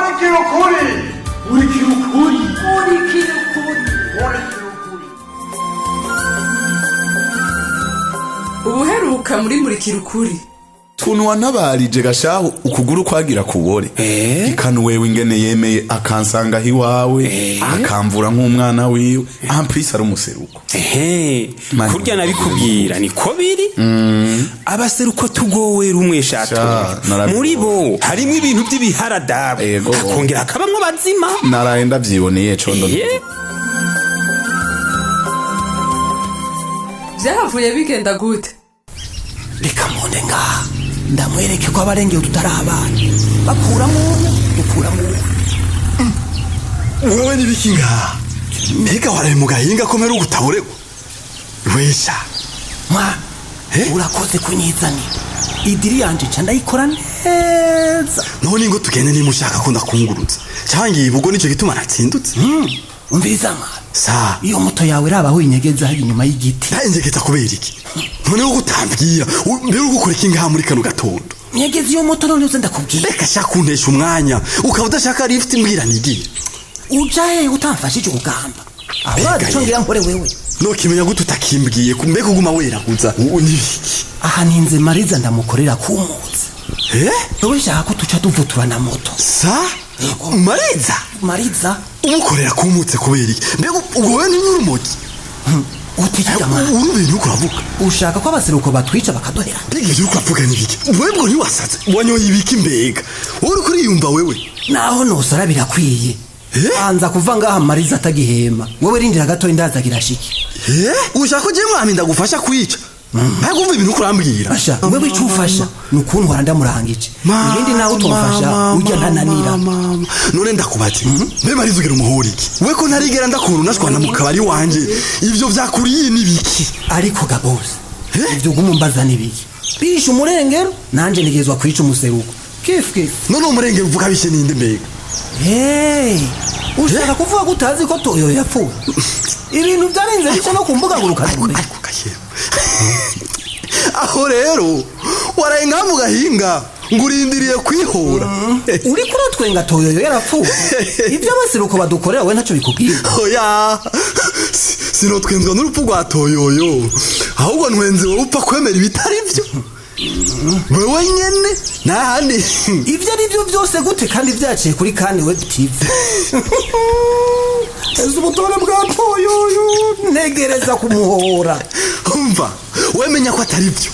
Murikira ukuri, Murikira ukuri, Murikira ukuri, murikira ukuri. Ubuheruka muri Murikira Ukuri. Tuntu wanabarije gashahu ukuguru kwagira kubore ikanu wewe ingene yemeye akansanga hiwawe akamvura nk'umwana wiwe amprise ari umuseruko. Ehe, Mani. kurya nabikubwira niko biri. Abaseruko tugowe rumwe shato. Sha, narabibonye. Muri bo harimwo ibintu by'ibiharadabu. Yego. Hakongera hakabamwo bazima. Naraye ndavyiboneye condo. Vyahavuye bigenda gute? Reka mbone ngaha ndamwereke ko abarengeye tutari abana, bakuramo umwe dukuramo umwe. Wewe nibiki ngaha? Mbega waraye mu gahinga ko mperuka utaboregwa wesha? Mwa Eh? urakoze kunyizanira idiri yanje, nca ndayikora neza. None ngo tugende niba ushaka ko ndakungurutsa canke ibugo, nico gituma natsindutse. Umviriza mwana. Sa. Iyo moto yawe raba aho inyegeza hari inyuma y'igiti. Ndayinjegeta kubera iki none wo gutambwira? Mbere uri gukora iki ngaha muri kano gatondo? Nyegeza iyo moto none uze ndakubwira. Reka shaka kuntesha umwanya, ukaba udashaka lift, mbwira nigire. Uja hehe utamfashije urugamba? Aho Mbega urazi ico ye. ngira nkore wewe? Nokimenya gute utakimbwiye? Mbega uguma weraguza nibiki? Aha ninze Mariza ndamukorera kumutse. Eh? Wewe shaka ko tuca duvutura na moto. Sa. Yego. Mariza? Mariza. Umukorera kumutse kubera iki? Mbega ubwo wewe ntinyurumogi? Utikiga mwana. Urumva ibintu uriko uravuga? Ushaka ko abaseruko batwica bakaduhera? Mbega ibyo uriko uravuga ni biki? Wewe bwo ntiwasaze? Wanyoye ibiki? Mbega wowe uriko uriyumva wewe? Naho nosara birakwiye. Eh? Anza kuva ngaha Mariza atagihema. Wewe rindira gato, indazagira shiki. Eh? Ushaka ko jewe mwami ndagufasha kwica? Mbega umva ibintu uriko urambwira. Asha, wewe ico ufasha ni ukuntwara ndamurangije. Ibindi nawe utomfasha, ujya ntananira. Mama. None ndakubaze, mbe Mariza ugira umuhora iki? We ko ntarigera ndakubona unashwana mu kabari wanje, ivyo vyakuriye ni biki? Ariko gabose, Eh? ivyo uguma n'ibiki bishe umurengero, nanje nigezwa kwica umuseruko kifu kifu. None umurengero uvuga bishe ninde mbega? Hey, ushaka kuvuga ko utazi ko Toyo yapfuye? Ibintu byarenze bice no ku mbuga ngurukanabumenyi. Ariko kayero, aho rero waraye ngaha mu gahinga ngo urindiriye kwihora? Uriko uratwenga, Toyoyo yarapfuye. Ibyo abaseruko badukorera we ntacyo bikubwira? Oya, sinotwenzwa n'urupfu rwa Toyoyo, ahubwo ntwenze wowe upfa kwemera ibitari byo wewe nyene ntahandi. Ibyo ari byo byose gute kandi byaciye kuri Kani Web TV? Ese ubutore bwa Toyoyo ntegereza kumuhora. Umva, wemenya ko atari byo.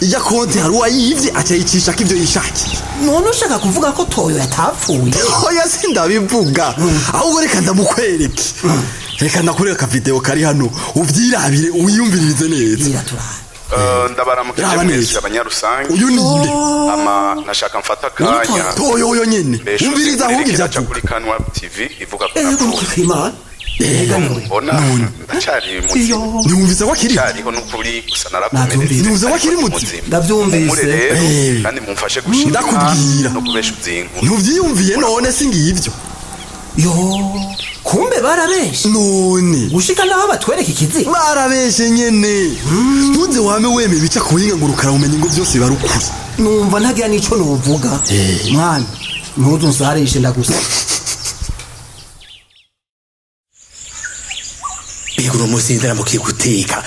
Ijya konti hari uwayivye aca yicishako ivyo yishakiye. None ushaka kuvuga ko Toyo yatapfuye? Oya, sindabivuga, ahubwo reka ndamukwereke, reka ndakureka akavideo kari hano uvyirabire, wiyumviririze neza. Bwira turabe. Ndabaramukije Raba mwese neza. abanyarusange. Uyu ninde? Ama nashaka mfata akanya Toyoyo nyene. mbeshuze Umviriza ahubwo ivyo kwerekera ca avuga. kuri Kanwa TV ivuga ko Ego. napfuye. Imana, ega nawe. Mbona ndacari muzima. Ntiwumvise ko akiri? Cyariho n'ukuri, gusa narakomeretse. Ntiwumvise ko akiri ariko ndi muzima? muzima. Ndavyumvise. Mure rero Eh. kandi mumfashe gushima Ndakubwira. no kubesha inkuru. Ntuvyiyumviye none? Singivyo? Yo, kumbe barabeshe. None gushika naho batwereka ikiziga. Barabeshe nyene. Ntuze wame wemeye ibica ku buhinga ngurukanabumenyi ngo byose biba ari ukuri. Numva ntagira n'ico novuga. Mwana, ntuzu nsarishe ndagusa. Mbega uno munsi ndaramukiye guteka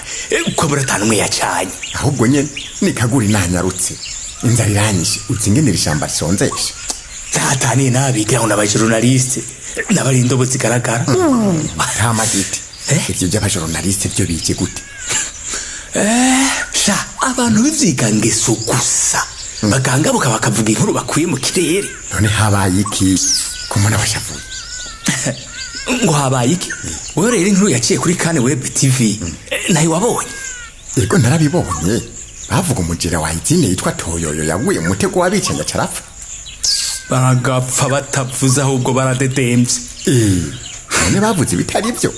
ko muri atanu umwe yacanye. Ahubwo nyene nikagura inanyarutse, inzara iranyishe. Uzi ingene iri shamba risonzesha? Zataniye nabigira ngo n'abajournaliste n'abari indobo zigaragara. Nta magiti. Eh? Ivyo vy'abajournaliste vyo bije gute? Sha, abantu b'ivyigangeso gusa bagangabuka bakavuga inkuru bakuye mu kirere. None habaye iki kumuna bashavuye? Ngo habaye iki? Wewe rero inkuru yaciye kuri Kane Web TV nayo wabonye? Ego, narabibonye. Bavuga umujera wa izine yitwa Toyoyo yaguye mu mutego w'abicanyi acarapfa. Baragapfa batavuze, ahubwo baradedemvye. Eh, none bavuze ibitari vyo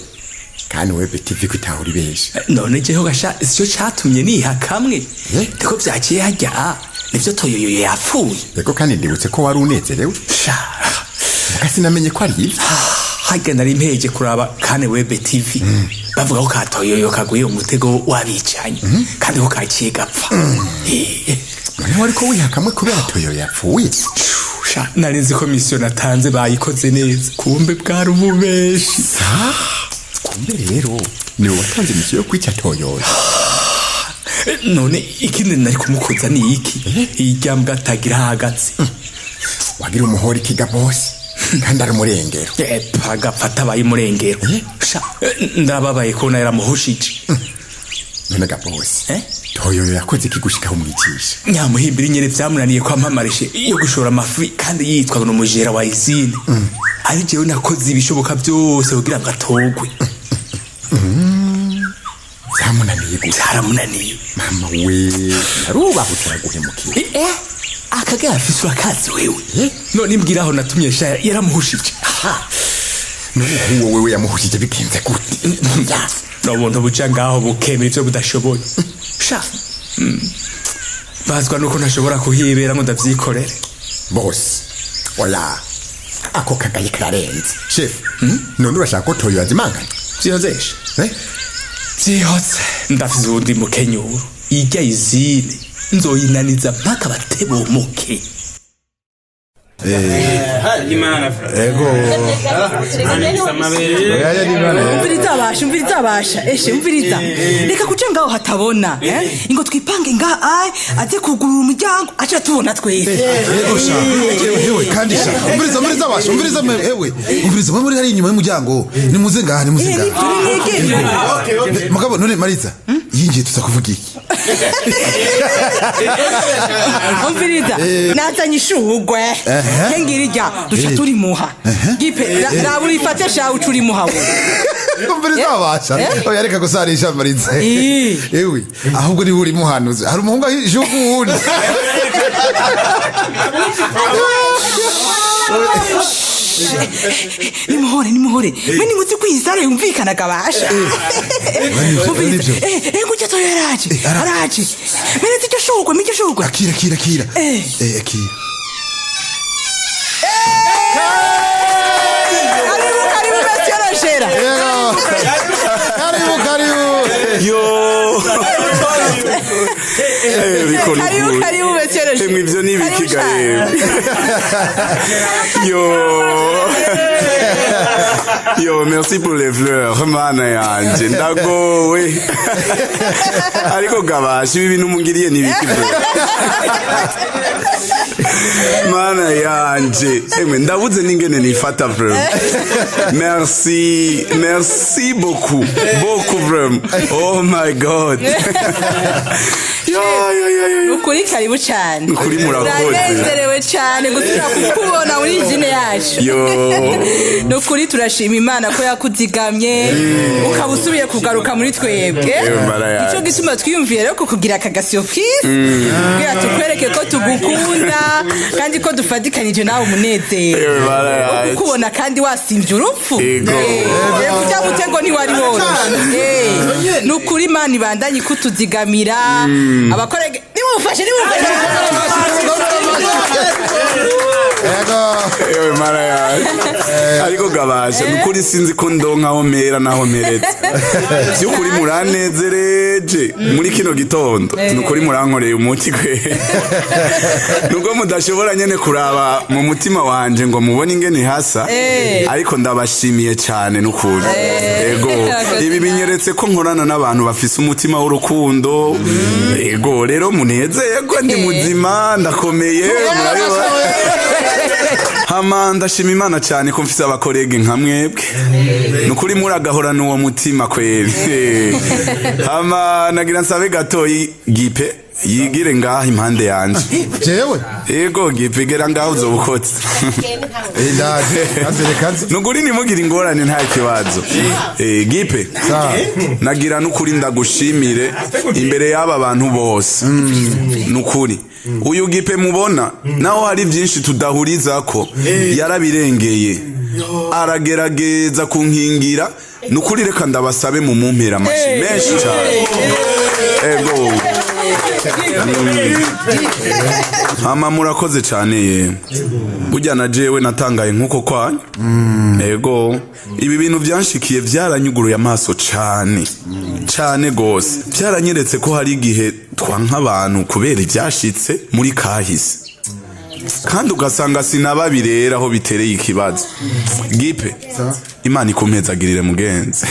kandi Web TV ko itahura ibesha. None jeho gasha sico catumye niha kamwe. Eh? Niko vyaciye harya, nivyo Toyoyo yapfuye. Ego, kandi ndibutse ko wari unezerewe. Sha. Muga sinamenye ko ari ivyo. Harya nari mpeje kuraba Kane Web TV, bavuga ko katoyoyo kaguye umutego w'abicanyi kandi ko kaciye gapfa. Eh. None wariko wihakamwe kubera Toyo yapfuye? Sha, nari nzi ko misiyo natanze bayikoze neza, kumbe bwari ububeshi. Kumbe rero niwe watanze misiyo yo kwica Toyoyo. None ikindi nari kumukoza ni iki? Irya mbwa atagira ahagaze. Wagira umuhora ikiga bosi kandi ari umurengero. Epa, agapfa abaye umurengero. Sha, ndababaye ko yaramuhushije. None ga bosi, Toyoyo yakoze iki gushikaho umwicisha? Nyamuhimbira nyene vyamunaniye kwampamarishe yo gushora amafi kandi yitwa ngo umujera wa izine. Ari jewe nakoze ibishoboka byose kugira ngo atogwe. Vyamunaniye gute? Vyaramunaniye. Mama we, yarubahutse araguhemukira. Akagara afise urakazi wewe. None imbwira aho natumye sha yaramuhushije. None nk'uwo wewe yamuhushije bigenze gute? Nobuntu buca ngaho bukemera ivyo budashoboye. Sha, bazwa nuko ntashobora kuhibera ngo ndavyikorere. Bosi, oya, ako kagaye kararenze. Chef, none urashaka ko Toyo azimangana? Vyihozesha. Vyihose. Ndafise uwundi mukenyuro. Irya izine nzoyinaniza mpaka batebomoke. Ego. Umviriza abasha, umviriza abasha, eshe umviriza. Reka kuca ngaho hatabona, ingo twipange ngaha ai aze kugurura umuryango aca tubona twese. Ego sha, hewe kandi sha. Umviriza, umviriza abasha, umviriza hewe. Umviriza mwe muri hari inyuma y'umuryango. Nimuze ngaha, nimuze ngaha. Mugabo none Mariza, yinjiye tuzakuvuga iki? Umviriza, nazanye ishurwe. Ngira duca turimuha. Gipe, raba urifate sha uca urimuha wowe. Umviriza abasha. Oya reka gusarisha Mariza. Ewe, ahubwo ni uri muhanuzi. Hari umuhungu ahishuka uwundi. Nimuhore, nimuhore. Mwe nimuzi ko iyi sare yumvikana kabasha. Umviriza. Ngujya Toyo yaraje. Araje. Mene iryo shurwe, iryo shurwe. Akira, akira, akira. Akira. Karibu, karibu Monsieur Rogera. Karibu, karibu. Yo. Karibu, karibu Monsieur Rogera. Emwe ivyo ni ibiki ga yewe? Yo. Yo, merci pour les fleurs, mana yanje. Ndagowe. Ariko gabasha ibi bintu mungiriye ni ibiki bro? Mana yanje. Emwe ndabuze n'ingene nifata bro. Merci, merci beaucoup. Beaucoup bro. Oh my God. Yo, yo, yo, yo. Ukuri karibu cyane. Ukuri murakoze. Turanezerewe cyane gusubira kukubona muri izine yacu. Yo. Nukuri turashima Imana ko yakuzigamye ukaba usubiye kugaruka muri twebwe. Ico gisuma twiyumviye rero kukugira aka surprise. Kugira tukwereke ko tugukunda kandi ko dufatikanije nawe umunezero. Kukubona kandi wasimvye urupfu. Kujya mutego ntiwari woroshe. Nukuri Imana ibandanye kutuzigamira. Abakorege nimufashe, nimufashe. Ewe mara yaje. Ariko gabasha nukuri sinzi ko ndonka aho mera naho meretse. Byukuri muranezereje muri kino gitondo. Nukuri murankoreye umuti kwe. Nubwo mudashobora nyene kuraba mu mutima wanje ngo mubone ingene hasa, ariko ndabashimiye cyane nukuri. Ego, ibi binyeretse ko nkorana n'abantu bafise umutima w'urukundo. Ego rero munezerwe, ndi muzima, ndakomeye, murabibona. Hama ndashima Imana cyane ko mfise abakorege nka mwebwe. Nukuri muragahorana uwo mutima kweri. Hama nagira nsabe gatoyi Gipe yigire ngaha impande yanje. Jewe? Ego Gipe gera ngaho uzobukotse. Ndaje, kanze. Nukuri nimugira ingorane nta kibazo. Gipe. Nagira nukuri ndagushimire imbere y'aba bantu bose. Nukuri. Uyu Gipe mubona naho hari byinshi tudahurizako yarabirengeye. Aragerageza kunkingira. Nukuri reka ndabasabe mu mumpera amashi menshi cyane. Ego. Hama murakoze cyane ye. Burya na jewe natangaye nkuko kwanyu. Ego. Ibi bintu byanshikiye byaranyuguruye amaso cyane. Cyane gose. Byaranyeretse ko hari igihe twanka abantu kubera ibyashitse muri kahise. Kandi ugasanga sinababirera aho bitereye ikibazo. Gipe. Imana ikumpezagirire mugenzi.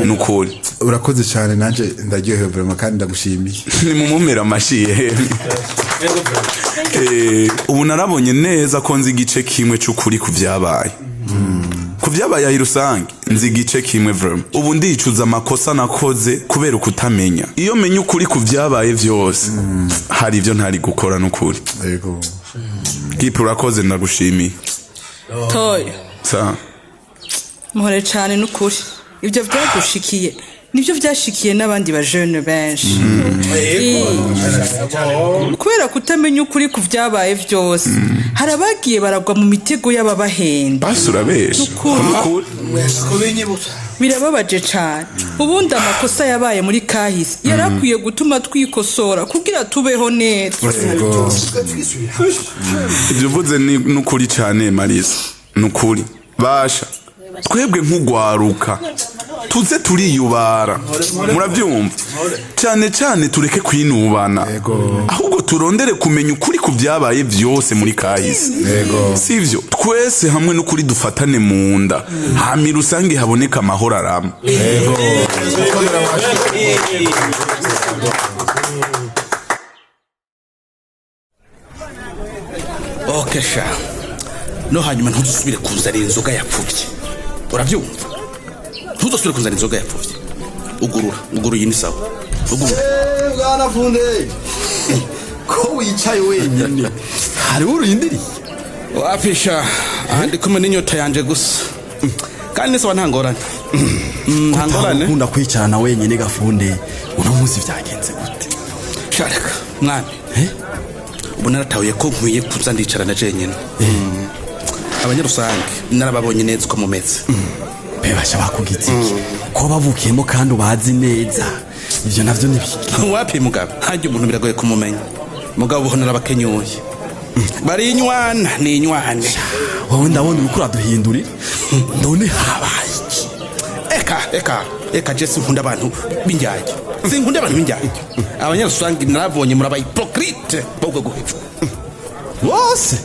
Nukuri. Urakoze cyane, nanje ndaryohewe vraiment kandi ndagushimiye. Ni mumumera amashiye. Ubu narabonye neza ko nzi igice kimwe c'ukuri ku vyabaye. Ku vyabaye ahi rusange nzi igice kimwe vraiment. Ubu ndicuza amakosa nakoze kubera ukutamenya. Iyo menye ukuri ku vyabaye vyose, hari ivyo ntari gukora n'ukuri. Yego. Gipe, urakoze, ndagushimiye. Toyo. Sa. Muhore cane n'ukuri. Ibyo byagushikiye nibyo byashikiye n'abandi bajene benshi. Kubera kutamenya ukuri ku vyabaye vyose, hari abagiye baragwa mu mitego y'ababahenda. Basi urabesha. Nukuri. Birababaje cane. Ubundi amakosa yabaye muri kahise yarakwiye gutuma twikosora kugira tubeho neza. Ibyo uvuze ni nukuri cyane Marisa, nukuri. Basha twebwe nk'ugwaruka tuze turiyubara, murabyumva, cyane cyane tureke kwinubana, ahubwo turondere kumenya ukuri ku byabaye byose muri kahise, sivyo? Twese hamwe n'ukuri dufatane mu nda, hami rusange haboneka amahoro arama. Okay sha, no hanyuma ntuzusubire kuzana inzoga yapfubye, urabyumva? Ntuzusubire kuzana inzoga yapfubye. Ugurura, ugurura, iyi ni sawa, ugurura. Bwana Funde, ko wicaye wenyine hariho urindiriye? Wapisha, ndi kumwe n'inyota yanje gusa, kandi ni sawa, nta ngorane. Nta ngorane. Ukunda kwicarana wenyine Gafunde, uno munsi vyagenze gute? Shareka mwami, ubu naratahuye ko nkwiye kuza ndicarana jenyine. Abanyarusange narababonye neza uko mumeze. Bebasha bakugize iki ko bavukiyemo kandi ubazi neza? Ivyo navyo ni biki? Wapi mugabo, hajya umuntu biragoye kumumenya. Mugabo ubu narabakenyuye, barinywana ninywane. Wowe ndabona uriko uraduhindurira, none habaye iki? Eka eka eka, je sinkunda abantu b'indyarya, sinkunda abantu b'indyarya. Abanyarusange narabonye muri aba hypocrite bobwo guhepfo bose.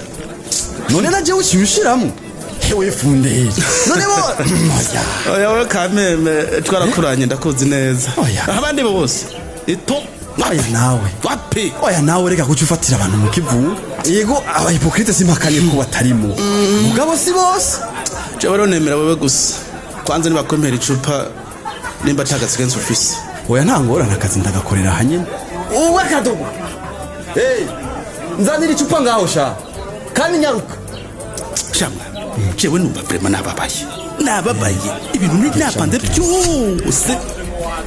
None na jewe uciye hewe Funde? None bo oya. Oya we kameme, twarakuranye, ndakuzi neza. Oya. Abandi bose ito. Oya nawe. Wapi. Oya nawe, reka kuca ufatira abantu mu kivu. Yego, abahipokrite simpakanye ko batarimo, mugabo si bose. Jewe rero nemera wewe gusa. Kwanza nibakwemera icupa nimba atagasigenza ufise. Oya nta ngorane, akazi ndagakorera hanyene. Uwe kadogo, hey, nzanira icupa ngaho sha, kandi nyaruka. Shamwa, jewe numva vraiment nababaye, nababaye. Ibintu ni napanze byose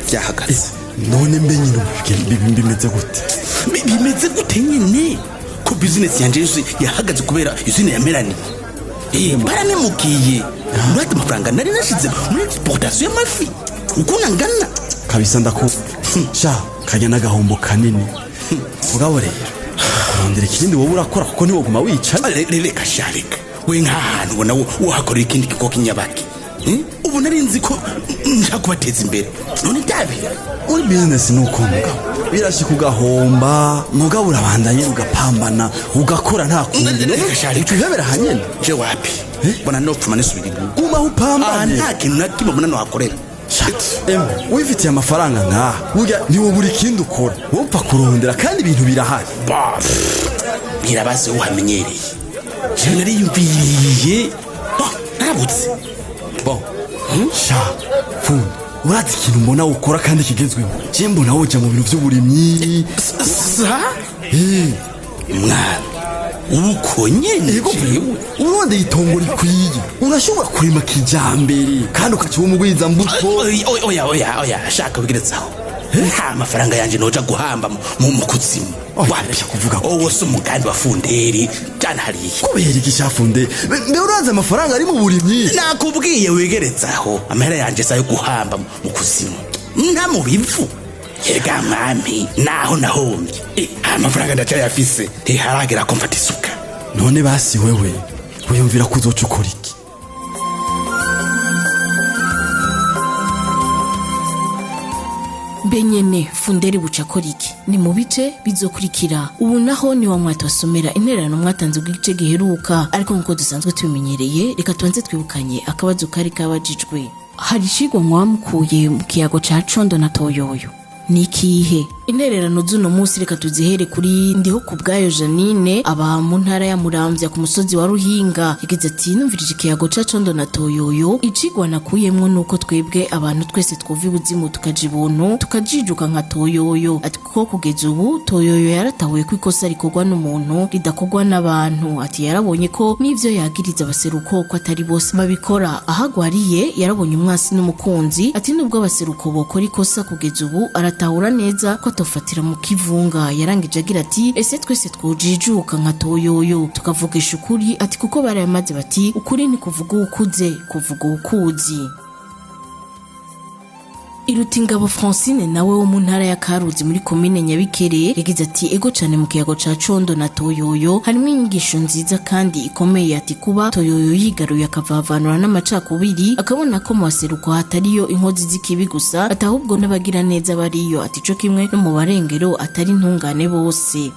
byahagaze. None mbe nyine ubu bimeze gute? Bimeze gute nyine ko business yanje yose yahagaze kubera izina ya Melanie? Baranemukiye. Urate amafaranga nari nashize muri exportation y'amafi ukuntu angana. Kabisa ndakumva sha, kajya n'agahombo kanini. Mugabo rero kurondera ikindi wowe urakora, kuko ntiwoguma wicaye. Reka sha, reka. We nk'ahantu ubona wahakorera ikindi kigo k'inyabaki. Ubu nari nzi ko nshaka kubateza imbere, none byabira. Muri business ni uko mugabo, birashika ugahomba, mugabo urabandanya ugapambana ugakora, nta kundi. Reka sha, reka. Ucihebera hanyene. Je wapi, mbona nopfuma nisubira inyuma. Gumaho Aha upambane. nta kintu na kimwe mbona nohakorera. Emwe, wifitiye amafaranga nkaha burya ntiwobura ikindi ukora, wopfa kurondera kandi ibintu birahari. Birabaze uhamenyereye, je nariyumviriye. Bon, narabutse. Bon sha Fundi, urazi ikintu mbona ukora kandi kigezweho? Je mbona woja mu bintu vy'uburimyi. Sa mwana, uko nyene? Yego, urondeye itongo rikwiye urashobora kurima kijambere kandi ukaca uba umugwiza mbuto. Oya oya oya oya, shaka wigeretsaho, nta mafaranga yanje noja guhamba mu kuzimu. Oya, Wapi. reka kuvuga ko. Uwo si umugambi wa Funderi jana hariya. Kubera iki shafunde? Mbe urazi amafaranga ari mu burimyi? Nakubwiye wigeretsaho, amahera yanje sayo guhamba mu kuzimu, nta mu bivu. Erega mwami, naho nahombye, amafaranga ndacyayafise, ntiharagera ko mfata isuka. None basi wewe wiyumvira ko uzoca ukora iki? Benyene Funderi buca akora iki? Ni mu bice bizokurikira. Ubu naho ni wa mwatubasomera intererano mwatanze bw'igice giheruka, ariko nk'uko dusanzwe tubimenyereye, reka tubanze twibukanye akabazo kari kabajijwe. Hari icigwa mwamukuye mu kiyago ca Condo na Toyoyo, ni ikihe? Intererano z'uno munsi reka tuzihere kuri Ndiho ku bwayo Janine, aba mu ntara ya Muramvya ku musozi wa Ruhinga. Yagize ati: "Numvirije ikiyago ca Condo na Toyoyo, icigwa nakuyemwo nuko twebwe abantu twese twuva ibuzimu tukaja ibuntu, tukajijuka nka Toyoyo." Ati kuko kugeza ubu Toyoyo yaratahuye ko ikosa rikorwa n'umuntu ridakorwa n'abantu. Ati yarabonye ko n'ivyo yagiriza abaseruko ko atari bose babikora. Aho agwariye yarabonye umwasi n'umukunzi. Ati nubwo abaseruko bokora ikosa, kugeza ubu aratahura neza ko atofatira mu kivunga. Yarangije agira ati: "Ese twese twojijuka nka Toyoyo tukavugisha ukuri?" Ati kuko barayamaze bati: "Ukuri ni kuvuga uwukuze, kuvuga uwukuzi." Irutingabo Francine nawe wo mu ntara ya Karuzi muri komine Nyabikere yagize ati: "Ego cane, mu kiyago ca Condo na Toyoyo harimo inyigisho nziza kandi ikomeye." Ati kuba Toyoyo yigaruye akavavanura n'amacakubiri, akabona ko mu baseruko hatariyo inkozi z'ikibi gusa, ati ahubwo n'abagira neza bariyo. Ati co kimwe no mu barengero atari intungane bose.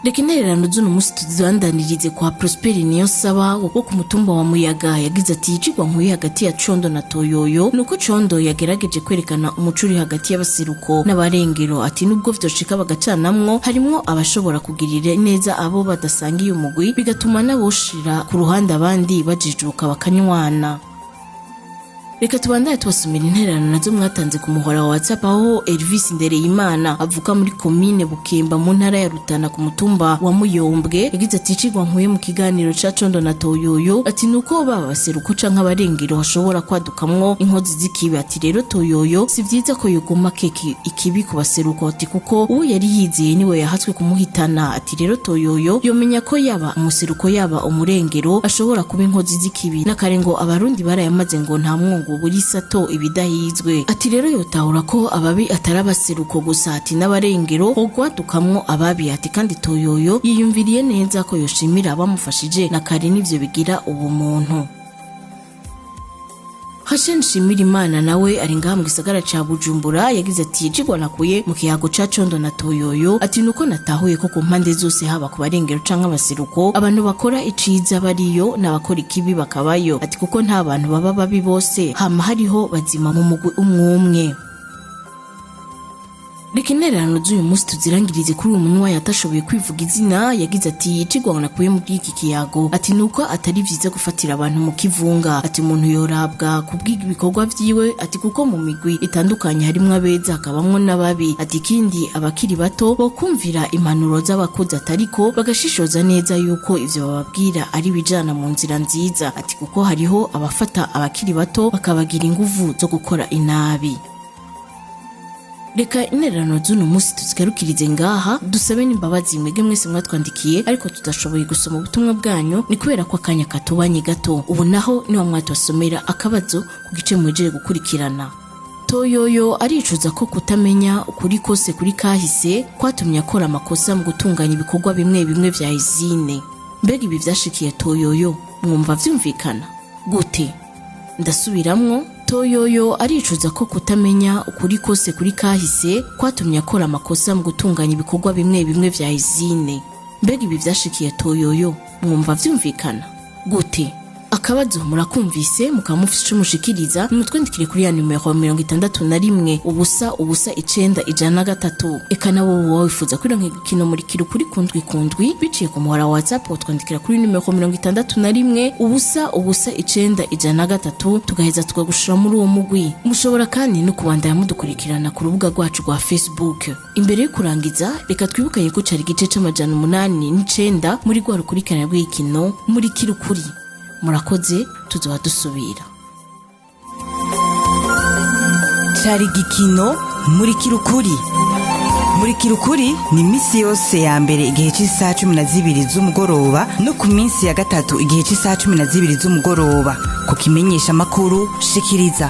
Reka intererano z'uno munsi tuzibandanirize kwa Prosperi Niyonsaba wo ku mutumba wa Muyaga. Yagize ati: "Icigwa nkuye hagati ya Condo na Toyoyo nuko Condo yagerageje kwerekana umuco uri hagati y'abaseruko n'abarengero." Ati nubwo vyoshika bagacanamwo, harimwo abashobora kugirira neza abo badasangiye umugwi, bigatuma n'aboshira ku ruhande abandi bajijuka bakanywana. Reka tubandane tubasomera intererano nazo mwatanze ku muhora wa WhatsApp, aho Elvis Ndereyimana avuka muri komine Bukemba mu ntara ya Rutana ku mutumba wa Muyombwe yagize ati: "Icigwa nkuye mu kiganiro ca Condo na Toyoyo," ati nuko baba baseruko canke abarengero hashobora kwadukamwo inkozi z'ikibi. Ati rero Toyoyo si vyiza ko yoguma keke ikibi ku baseruko, ati kuko uwo yari yizeye niwe yahatswe kumuhitana. Ati rero Toyoyo yomenya ko yaba umuseruko yaba umurengero ashobora kuba inkozi z'ikibi, n'akare ngo abarundi barayamaze ngo nta mwungu buri sato ibidahizwe. Ati rero yotahura ko ababi atari abaseruko gusa, ati n'abarengero hogwadukamwo ababi. Ati kandi Toyoyo yiyumviriye neza ko yoshimira abamufashije, na kare nivyo bigira ubumuntu. Hashen Nshimirimana nawe ari ngaha mu gisagara ca Bujumbura yagize ati: "Icigwa nakuye mu kiyago ca Condo na Toyoyo," ati nuko natahuye ko ku mpande zose, haba ku barengero canke abaseruko, abantu bakora iciza bariyo n'abakora ikibi bakabayo. Ati kuko nta bantu baba babi bose, hama hariho bazima mu mugwi umwe umwe. Reka intererano z'uyu munsi tuzirangirize kuri uyu munywa yatashoboye kwivuga izina. Yagize ati: "Icigwa nakuye muri iki kiyago," ati nuko atari vyiza gufatira abantu mu kivunga. Ati umuntu yorabwa kubwiga ibikorwa vyiwe, ati kuko mu migwi itandukanye harimwo abeza hakabamwo n'ababi. Ati ikindi, abakiri bato bokumvira impanuro z'abakuze, atariko bagashishoza neza yuko ivyo bababwira ari bijana mu nzira nziza. Ati kuko hariho abafata abakiri bato bakabagira inguvu zo gukora inabi. Reka intererano z'uno munsi tuzigarukirize ngaha, dusabe n'imbabazi mwebwe mwese mwatwandikiye ariko tudashoboye gusoma ubutumwa bwanyu, ni kubera ko akanya katubanye gato. Ubu naho niwa mwatubasomera akabazo ku gice mwejeje gukurikirana. Toyoyo aricuza ko kutamenya ukuri kose kuri kahise kwatumye akora amakosa mu gutunganya ibikorwa bimwe bimwe vya izine. Mbega ibi vyashikiye Toyoyo mwumva vyumvikana gute? Ndasubiramwo: Toyoyo aricuza ko kutamenya ukuri kose kuri kahise kwatumye akora amakosa mu gutunganya ibikorwa bimwe bimwe vya izine. Mbega ibi vyashikiye Toyoyo mwumva vyumvikana gute? Akabazo murakumvise, mukaba mufise ico mushikiriza, nimutwandikire kuri ya nimero 61 0 0 9 103. Eka nabo wowe wifuza kwironka igikino muri kiri kuri kundwi kundwi biciye ku muhora wa WhatsApp, utwandikira kuri nimero 61 0 0 9 103, tugaheza tukagushira muri uwo mugwi. Mushobora kandi no kubandanya mudukurikirana ku rubuga rwacu rwa Facebook. Imbere yo kurangiza, reka twibukanye ko cari igice c'809 muri rwa rukurikirane rw'ikino muri kirukuri. Murakoze, tuzoba dusubira. Cari igikino muri kirukuri. Muri kirukuri ni iminsi yose ya mbere igihe cy'isaha 12 z'umugoroba no ku minsi ya gatatu igihe cy'isaha 12 z'umugoroba ku kimenyesha makuru Shikiriza.